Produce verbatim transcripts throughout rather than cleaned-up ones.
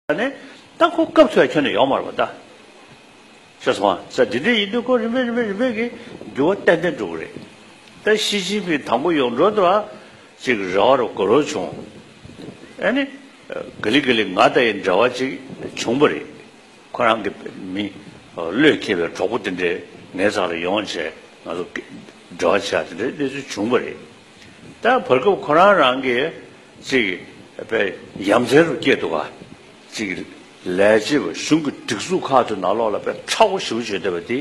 ནས་ད་ཁོ་སྐབས་ཐོག་ཁྱོན་ནས་ཡོང་མ་རེད་པ་ད། ཤེས་སོང་ཨ། ས་དེ་འདྲ་ཡིན་དུས་ཁོ་རིམ་པས་རིམ་པས་རིམ་པས་ཀྱི་འགྱུར་བ་ཏན་ཏན་འགྲོ་གི་རེད། ད་ཞི་ཅིན་ཕིང་དང་པོ་ཡོང་འགྲོ་དུས་ཨ་ཅིག་རེ་བ་རུ་དགའ་རོགས་བྱུང་། ཨ་ནི་ག་ལེ་ག་ལེ་ང་ད་ཡི་འབྲེལ་བ་ཅིག་བྱུང་པ་རེད། ཁོ་རང་གི་མི་བློས་འཁེལ་བའི་གྲོགས་པོ་དེ་འདྲས་ངའི་རྩ་ལ་ཡོང་བྱས་ང་ཚོ་འབྲེལ་བ་བྱས་དེ་འདྲའི་གནས་ཚུལ་བྱུང་པ་རེད། ད་བར་སྐབས་ཁོ་རང་རང་གིས་ཅིག་དཔེ་ཡ་མཚན་རུ་སྐྱེས་འདུག་ག་ཅིག་ལས་བྱེད་པ་གཞུང་གི་སྒྲིག་འཛུགས་ཁག་ཏུ་ནང་ལོགས་ལ་དཔེ་ཁྲ་བོ་ཞེ་པོ་བྱོས་བསྡད་པ་དེ་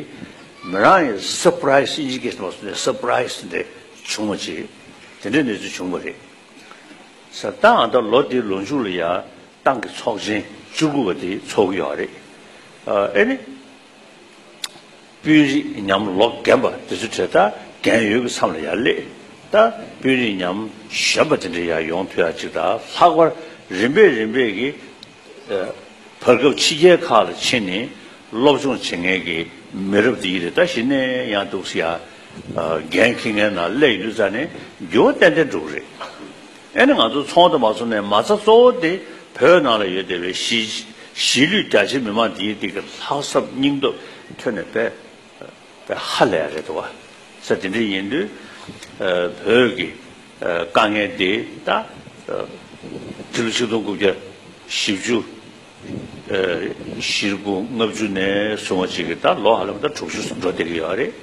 མི་རང་ཡང་སར་པ་རའི་སི་ཨིན་ཇི་སྐད་ནང་སོང་ནས་སར་པ་རའི་སི་དེ་འདྲ་བྱུང་བ་ཅིག་དེ་འདྲའི་གནས་ཚུལ་བྱུང་བ་རེད། ས་ད་ཨ་ད་ལོ་འདིའི་ལོ་མཇུག་ལ་ཡ་ཏང་གི་ཚོགས་ཆེན་བཅུ་དགུ་པ་དེ་ཚོགས་ཀྱི་ཡོད་རེད། ཨ་ཨེ་ནི། དཔོན་རིགས་ཉམས་ལོ་རྒན་པ་དེ་ཚོ་གྲས་ད་རྒན་ཡོལ་གྱི་མཚམས་ལ་ཡར་སླེབས། ད་དཔོན་རིགས་ཉམས་གཞོན་པ་དེ་འདྲ་ཡར་ཡོང་ཐུབ་ཡ་ཅིག་ད་ལྷག་པར་རིམ་པས་རིམ་པས་ཀྱི་བར་སྐབས་ཕྱི་རྒྱལ་ཁག་ལ་ཕྱིན་ནས་སློབ་སྦྱོང་བྱེད་མཁན་གྱི་མི་རབས་དེ་ཡིན་རེད། ད་གཞི་ནས་ཡང་འདུག་སེ་ཡ་འགན་འཁྱེར་མཁན་ནང་སླེབས་ཡོང་དུས་ཙ་ནས་འགྱུར་བ་ཏན་ཏན་འགྲོ་གི་རེད། ཨེ་ནི་ང་ཚོ་ཚོང་དང་མ་ཚོང་ནས་མ་རྩ་གཙོ་བོ་དེ་བོད་ནང་ལ་ཡོད་བསྡད་པའི་གཞིས་གཞིས་ལུས་རྒྱ་ཆེ་མི་མང་དེའི་དེ་གི་ལྷག་བསམ་སྙིང་སྟོབས་ཁྱོན་ནས་དཔེ་དཔེ་ཧ་ལས་རེད་འདུག་བ། ས་དེ་འདྲ་ཡིན་དུས་བོད་ཀྱི་དཀའ་ངལ་དེ་ད་སྤྱི་ལོ་ཆིག་སྟོང་དགུ་བརྒྱ་བཞི་བཅུ་བཞི་དགུ་ལྔ་བཅུ་ནས་བཟུང་བ་ཅིག་གི་ད་ལོ་ཧ་ལམ་ད་དྲུག་ཅུ་འགྲོ་བསྡད་ཀྱི་ཡོད་རེད།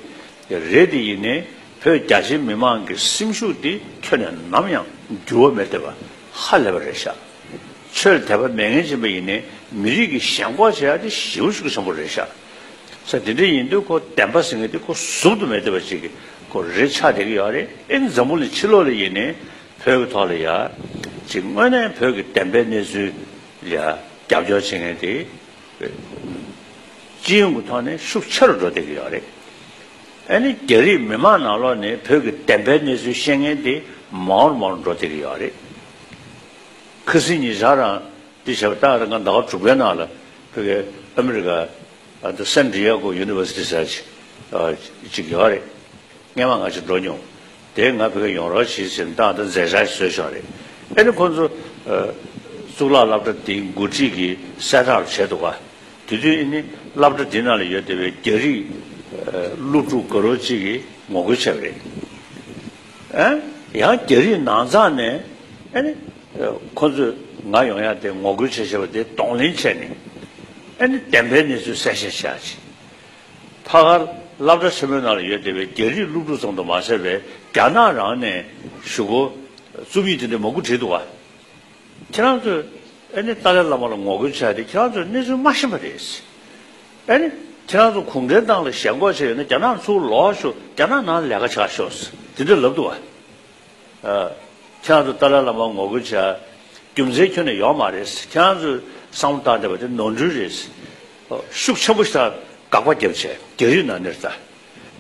རེད་དེ་ཡིན་ནའི་བོད་རྒྱ་ཆེ་མི་མང་གི་སེམས་ཤུགས་དེ་ཁྱོན་ནས་ནམ་ཡང་འགྱུར་བ་མེད་བསྡད་པ་ཧ་ལས་པ་རེད་ཤག་ཆོས་ལ་དད་པ་མེད་མཁན་ཡིན་པ་ཡིན་ནའི་མི་རིགས་ཀྱི་ཞེན་ཁོག་བྱེད་ཡ་དེ་ཞེ་པོ་ཤུགས་ཆེན་པོ་རེད་ཤག་ས་དེ་འདྲ་ཡིན་དུས་ཁོ་བདེན་པ་ཟེར་མཁན་དེ་ཁོ་ཟུར་དུ་མེད་བསྡད་པ་ཅིག་གི་ཁོ་རེད་ཆགས་བསྡད་ཀྱི་ཡོད་རེད། ཨེ་འཛམ་བུ་གླིང་ཕྱི་ལོགས་ལ་ཡིན་ནའི་བོད་ཀྱི་ཐོག་ལ་ཡ་ཅིག་དངོས་གནས་བོད་ཀྱི་བདེན་པའི་གནས་ཚུལ་ལ་ཡ་རྒྱབ་སྐྱོར་བྱེད་མཁན་དེ་སྤྱི་ཡོངས་ཀྱི་ཐོག་ནས་ཤུགས་ཆེ་རུ་འགྲོ་བསྡད་ཀྱི་ཡོད་རེད། ཨ་ནི་རྒྱ་རིགས་མི་མང་ནང་ལོགས་ནས་བོད་ཀྱི་བདེན་པའི་གནས་ཚུལ་ཤེས་མཁན་དེ་མང་རུ་མང་རུ་འགྲོ་བསྡད་ཀྱི་ཡོད་རེད། ཁ་སང་ཉེ་ཆར་རང་འདི་བྱས་པ་ལྟར་ང་ཟླ་བ་དྲུག་པའི་ནང་ལ་བོད་ཀྱི་ཨ་མི་རི་ཀ་ཨ་ད་San Diego University ཟེར་ཅིག་ཨ་ཅིག་ཡོད་རེད། སྔས་མ་ང་ཅིག་འགྲོ་མྱོང་། དེ་ང་བོད་ཀྱི་ཡོང་རོགས་བྱེད་ཟེར་ནས་ད་ལྟ་མཛད་འཆར་ཞིག་བཟོས་བཞག་རེད། ཨ་ནི་ཁོང་ཚོ་ཨ་གཙུག་ལག་སློབ་གྲྭ་དེའི་འགོ་ཁྲིད་ཀྱི་གསལ་བསྒྲགས་བྱས་འདུག་ག་དེ་དུས་ཨ་ནི་སློབ་གྲྭ་དེ་ནང་ལ་ཡོད་བསྡད་པའི་རྒྱ་རིགས་ཨ་སློབ་ཕྲུག་དགའ་རོགས་གཅིག་གིས་ངོ་རྒོལ་བྱས་པ་རེད། ཨ་ཡང་རྒྱ་རིགས་ནང་ཚང་ནས་ཨ་ནི་ཁོ་ཚོས་ང་ཡོང་ཡ་དེ་ངོ་རྒོལ་བྱས་བྱས་པ་དེ་གདོང་ལེན་བྱས་ནས་ཨ་ནི་བདེན་པའི་གནས་ཚུལ་གསལ་བཤད་བྱས་ཅིག་ཕ་གར་སློབ་གྲྭ་ཆེན་མོའི་ནང་ལ་ཡོད་བསྡད་པའི་རྒྱ་རིགས་སློབ་ཕྲུག་ཙམ་དུ་མ་ཟད་པའི་རྒྱ་ནག་རང་ནས་གཞུག་གུ་རྩོམ་ཡིག་དེ་འདྲ་མང་པོ་བྲིས་འདུག་ག་ཁྱེད་རང་ཚོས་ཨ་ནི་ཏཱ་ལའི་བླ་མ་ལ་ངོ་རྒོལ་བྱས་ཏེ་ཁྱེད་རང་ཚོས་གནས་ཚུལ་མ་ཤེས་པ་རེད། ཨ་ནི་ཁྱེད་རང་ཚོ་གུང་ཁྲན་ཏང་ལ་ཞེན་ཁོག་བྱས་ཡོད་ན་རྒྱ་ནག་ཚུར་ལོག་ཤོག་རྒྱ་ནག་ནང་ལས་ཀ་བྱ་ཤོག་དེ་འདྲ་ལབ་འདུག་ག་ཨ། ཁྱེད་རང་ཚོ་ཏཱ་ལའི་བླ་མ་ངོ་རྒོལ་བྱ་རྒྱུ་མཚན་ཁྱོན་ནས་ཡོད་མ་རེད། ཁྱེད་རང་ཚོས་བསམ་བློ་བཏང་བསྡད་པ་དེ་ནོར་འཁྲུལ་རེད། ཤུགས་ཆེན་པོ་ཞིག་དང་དགག་པ་བརྒྱབ་བྱས་རྒྱ་རིགས་ནང་ནས་ད།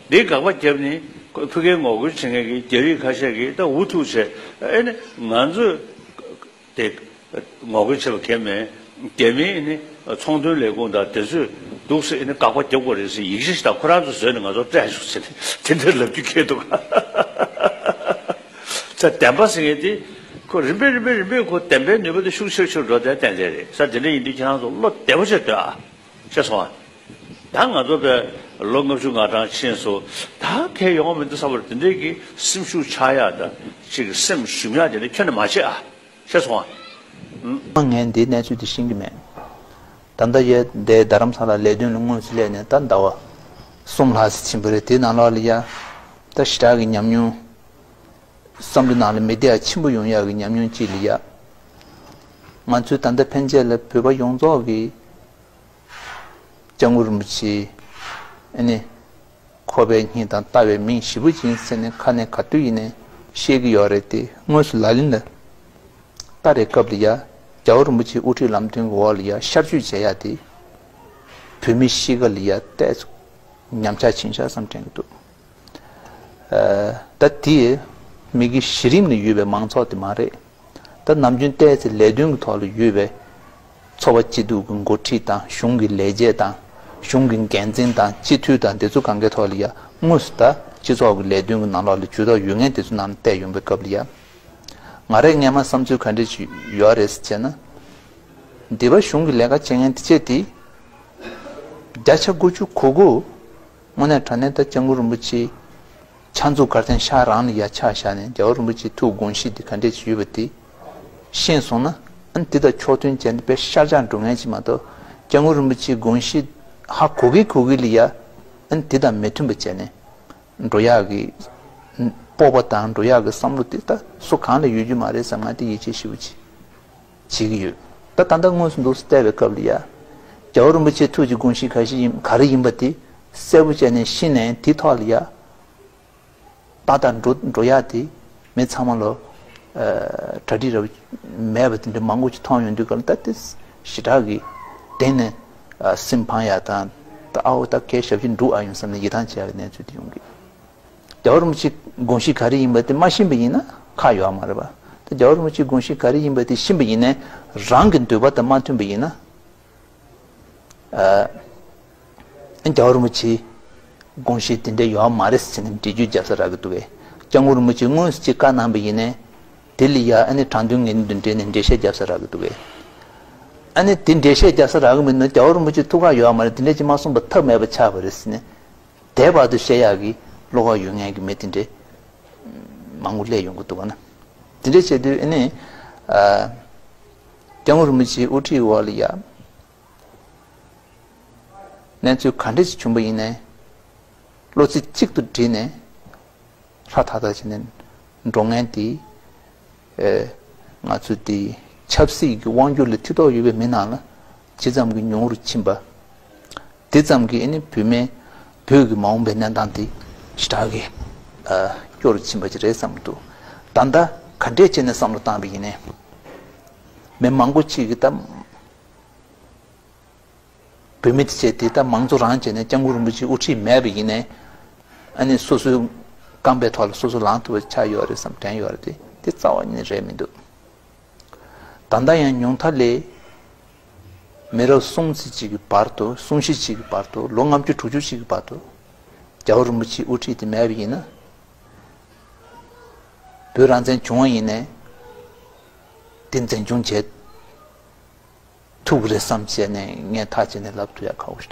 འདི་དགག་པ་བརྒྱབ་ནས་ཕ་གིར་ངོ་རྒོལ་བྱེད་མཁན་གྱི་རྒྱ་རིགས་ཁ་ཤས་ཀྱིས་ད་འུ་ཐུག་བྱས་ཨེ་ནི་ང་ཚོས་དེ་ངོ་རྒོལ་བྱེད་པ་གལ་མེད། རྒྱ་མིའི་ནི་ཚོང་དོན་ལས་ཁུངས་དང་དེ་ཚོས་འདུག་སེ་ནི་དགག་པ་རྒྱབ་དགོས་རེད་ཟེར་ཡིག་ཆ་ཞིག་དང་ཁོ་རང་ཚོས་བཟོས་ནས་ང་ཚོར་སྤྲད་ཤོག་ཟེར་ནས་དེ་འདྲ་ལབ་རྒྱུ་ཁེལ་འདུག་ས་བདེན་པ་ཟེར་མཁན་དེ་ཁོ་རིམ་པས་རིམ་པས་རིམ་པས་ཁོ་བདེན་པའི་ནུས་པ་དེ་ཤུགས་ཆེར་ཆེར་འགྲོ་བསྡད་ཏན་ཏན་རེད། ས་དེ་འདྲ་ཡིན་དུས་ཁྱེད་རང་ཚོ་བློ་བདེ་པོ་བྱས་སྡོད་ཨ། ཤེས་སོང་ཨ། ད་ང་ཚོ་པས་ལོ་ལྔ་བཅུ་ང་གྲངས་ཕྱིན་སོང་། ད་གལ་ཡོང་བ་མི་འདུག་བསམ་པར་དེ་འདྲའི་གི་སེམས་ཤུགས་ཆག་ཡག་དང་ཅིག་སེམས་ཞུམ་ཡག་དེ་འདྲ་ཁྱོན་ནས་མ་བྱེད་ཨ། ཤེས་སོང་ཨ། ངས་འདིའི་གནས་ཚུལ་དེ་ཤེས་ཀྱི་མེད། ད་ལྟ་ཡས་འདའི་རྡ་རམ་ས་ལ་ལས་དོན་ལ་དངོས་སུ་སླེབས་ནས་ད་ཟླ་བ་གསུམ་ལྷག་ཙམ་ཕྱིན་པ་རེད། དེའི་ནང་ལོགས་ལ་ཡ་ད་ཞེ་དྲག་གི་ཉམས་མྱོང་བསམ་བློའི་ནང་ལ་མི་བདེ་བ་ཆེན་པོ་ཡོང་ཡག་གི་ཉམས་མྱོང་ཅིག་ལ་ཡ། ང་ཚོས་ད་ལྟ་ཕན་ཆད་ལ་བོད་པ་ཡོངས་རྫོགས་ཀྱི་སྐྱབས་མགོན་རིན་པོ་ཆེ་ཨ་ནི་ཁོ་པའི་སྙིང་དང་ལྟ་བའི་མིང་ཞེ་པོ་ཅིག་ཡིན་ཟེར་ནས་ཁ་ནས་ག་དུས་ཡིན་ནའི་བཤད་ཀྱི་ཡོད་རེད་དེ། དངོས་སུ་ལག་ལེན་ལ་བསྟར་བའི་སྐབས་ལ་ཡ་རྒྱལ་བ་རིན་པོ་ཆེའི་དབུ་ཁྲིད་ལམ་སྟོན་གྱི་འོག་ལ་ཡ་ཤར་བསྐྱོད་བྱེད་ཡ་དེ་བོད་མི་གཤིས་ཀ་ལ་ཡ་ཏོག་ཙམ་ཉམས་ཆག་ཕྱིན་ཤག་བསམ་དྲན་གྱི་འདུག་ཨ། ད་དེ་མི་དགེ་བཤེས་རིམ་ནས་ཡོད་པའི་མང་ཚོགས་དེ་མ་རེད། ད་ནམ་རྒྱུན་ཏོག་ཙམ་ལས་དོན་གྱི་ཐོག་ལ་ཡོད་པའི་ཚོགས་པ་སྐྱིད་སྡུག་གི་འགོ་ཁྲིད་དང་གཞུང་གི་ལས་བྱེད་དང་གཞུང་གི་འགན་འཛིན་དང་སྤྱི་འཐུས་དང་དེ་ཚོ་གང་གའི་ཐོག་ལ་ཡ་དངོས་སུ་ད་སྤྱི་ཚོགས་ཀྱི་ལས་དོན་གྱི་ནང་ལོགས་ལ་ཇུས་གཏོགས་ཡོད་མཁན་དེ་ཚོ་ནང་ལ་བལྟས་ཡོང་པའི་སྐབས་ལ་ཡ། ང་རའི་སྔས་མ་བསམ་ཚུལ་ག་འདྲ་ཞིག་ཡོད་རེད་ཟེར་བྱས་ན། སྡེ་པ་གཞུང་གི་ལས་ཀ་བྱེད་མཁན་དེ་བྱས་ཏེ། བརྒྱ་ཆ་དགུ་བཅུ་གོ་དགུ། དངོས་གནས་དྲང་གནས་ད་སྐྱབས་མགོན་རིན་པོ་ཆེ་ཕྱག་མཛུབ་གར་སྟེང་ཤར་རང་ལ་ཡ་ཆ་བཞག་ནས་རྒྱལ་བ་རིན་པོ་ཆེའི་ཐུགས་དགོངས་གཞི་འདི་ག་འདྲས་ཅིག་ཡོད་པ་དེ་ཤེས་སོང་ན། ཨ་ནི་དེ་དང་ཕྱོགས་མཐུན་བྱས་ནས་དཔེ་ཤར་བཞག་འགྲོ་མཁན་ཅིག་མ་གཏོགས། སྐྱབས་མགོན་རིན་པོ་ཆེའི་དགོངས་གཞི་ཧ་གོ་གི་གོ་གི་ལ་ཡ། ཨ་ནི་དེ་དང་མི་མཐུན་པ་བྱས་ནས་འགྲོ་ཡག་གི་སྤོབས་པ་དང་འགྲོ་ཡག་གི་བསམ་བློ་དེ་ད་སུ་གང་ལ་ཡོད་རྒྱུ་མ་རེད་བསམ། ང་དེ་ཡིད་ཆེས་ཞེ་པོ་ཅིག་བྱེད་ཀྱི་ཡོད། ད་ད་ལྟ་དངོས་སུ་འདུག་བལྟས་པའི་སྐབས་ལ་ཡ། རྒྱལ་བ་རིན་པོ་ཆེའི་ཐུགས་ཀྱི་དགོངས་གཞི་ག་ཞིག་ཡིན་ག་རེ་ཡིན་པ་དེ་གསལ་པོ་བྱས་ནས་ཤེས་ནས་དེ་ཐོག་ལ་ཡ། ཏག་ཏག་འགྲོ་འགྲོ་ཡག་དེ་མི་ཚང་མ་ལོ། ཨ། གྲ་སྒྲིག་རབ་མེད་པ་དེ་འདྲ་མང་པོ་ཅིག་མཐོང་ཡོང་དུས་ག་ལ་ད་དེ་ཞེ་དྲག་གི་གདེང་ནས། ཨ། སེམས་ཕངས་ཡག་དང་། ད་ཨའོ་ད་གལ་ཞབས་ཕྱི་འགྲུབ་ཨ་ཡོང་བསམ་ནས་ཡིད་ཐང་ཆད་པའི་གནས་ཚུལ་དེ་ཡོང་གི། རྒྱལ་བ་རིན་པོ་ཆེའི་དགོངས་གཞི་ག་རེ་ཡིན་པ་དེ་མ་ཤེས་པ་ཡིན་ན་ཁག་ཡོད་མ་རེད་པ། ད་རྒྱལ་བ་རིན་པོ་ཆེའི་དགོངས་གཞི་ག་རེ་ཡིན་པ་དེ་ཤེས་པ་ཡིན་ནའི་རང་གི་འདོད་པ་དང་མ་མཐུན་པ་ཡིན་ན། ཨ། རྒྱལ་བ་རིན་པོ་ཆེའི་དགོངས་གཞི་དེ་འདྲ་ཡོད་མ་རེད་ཟེར་ནས་འགྲེལ་བརྗོད་རྒྱབ་ས་རག་གི་འདུག་གས། སྐྱབས་མགོན་རིན་པོ་ཆེས་དངོས་སུ་ཅིག་བཀའ་གནང་པ་ཡིན་ནའི། དེ་ལ་ཡ་ཨ་ནི་དྲང་དོན་ངེས་དོན་དུ་འབྲེལ་ནས་འགྲེལ་བཤད་རྒྱབ་ས་རག་གི་འདུག་གས། ཨ་ནི་དེ་འགྲེལ་བཤད་རྒྱབ་ས་རག་གི་མིན་ན་རྒྱལ་བ་རིན་པོ་ཆེའི་ཐུགས་ཁག་ཡོད་མ་རེད། དེ་འདྲ་ཅིག་མ་གསུངས་པ་ཐབས་མེད་པ་ཆགས་པ་རེད་ཟེར་ནས། དེ་བར་དུ་བཤད་ཡག་གི་བློ་ཁོག་ཡོད་མཁན་གྱི་མི་དེ་འདྲས་མང་པོ་སླེབས་ཡོང་གི་འདུག་ག་ན། དེ་འདྲས་བྱས་དུས་ཨ་ནི། ཨ། སྐྱབས་མགོན་རིན་པོ་ཆེའི་དབུ་ཁྲིད་འོག་ལ་ཡ། གནས་ཚུལ་ག་འདྲས་ཅིག་བྱུང་པ་ཡིན་ནའི། བློ་རྩེ་གཅིག་ཏུ་བསྒྲིལ་ནས། ཧྲ་ཐག་ཐག་བྱས་ནས་འགྲོ་མཁན་དེ། ཨེ། ང་ཚོ་དེ་ཆབ་སྲིད་ཀྱི་དབང་སྒྱུར་ལ་མཐུན་གྲོགས་ཡོད་པའི་མི་ནང་ལ་ཇི་ཙམ་གྱི་ཉུང་རུ་ཕྱིན་པ། དེ་ཙམ་གྱིས་ཨ་ནི་བོད་མི་བོད་ཀྱི་མ་འོངས་པའི་གནས་སྟངས་དེ་ཞེ་དྲག་གི། ཨ། སྐྱོ་རུ་ཕྱིན་པ་ཅིག་རེད་བསམ་གྱི་འདུག་ད་ལྟ་ག་འདྲས་བྱས་ནས་བསམ་བློ་བཏང་བ་ཡིན་ནའི། མི་མང་པོ་ཅིག་གིས་ད་བོད་མི་དེ་བྱས་དེ་ད་མང་གཙོ་རང་བྱས་ནས་སྐྱབས་མགོན་རིན་པོ་ཆེའི་དབུ་ཁྲིད་མེད་པ་ཡིན་ནའི། ཨ་ནི་སོ་སོའི་རྐང་པའི་ཐོག་ལ་སོ་སོ་ལངས་ཐུབ་པ་ཆགས་ཡོད་རེད་བསམ་དྲན་ཡོད་རེད་དེ། དེ་རྩ་བ་ཉིད་ནས་རེད་མི་འདུག་ད་ལྟ་ཡང་ཉུང་མཐའ་ལས་མི་རབས་གསུམ་ཙམ་ཅིག་གི་བར་དུ། གསུམ་བཞི་ཅིག་གི་བར་དུ། ལོ་ལྔ་བཅུ་དྲུག་ཅུ་ཅིག་གི་བར་དུ་རྒྱལ་བ་རིན་པོ་ཆེའི་དབུ་ཁྲིད་དེ་མེད་པ་ཡིན་ན། བོད་རང་བཙན་བྱུང་བ་ཡིན་ནའི་དེ་འཛིན་སྐྱོང་བྱེད་ཐུབ་ཀྱི་རེད་བསམ་བྱས་ནས་ངས་ཐག་བཅད་ནས་ལབ་ཐུབ་ཡག་ཁག་པོ་ཞིག་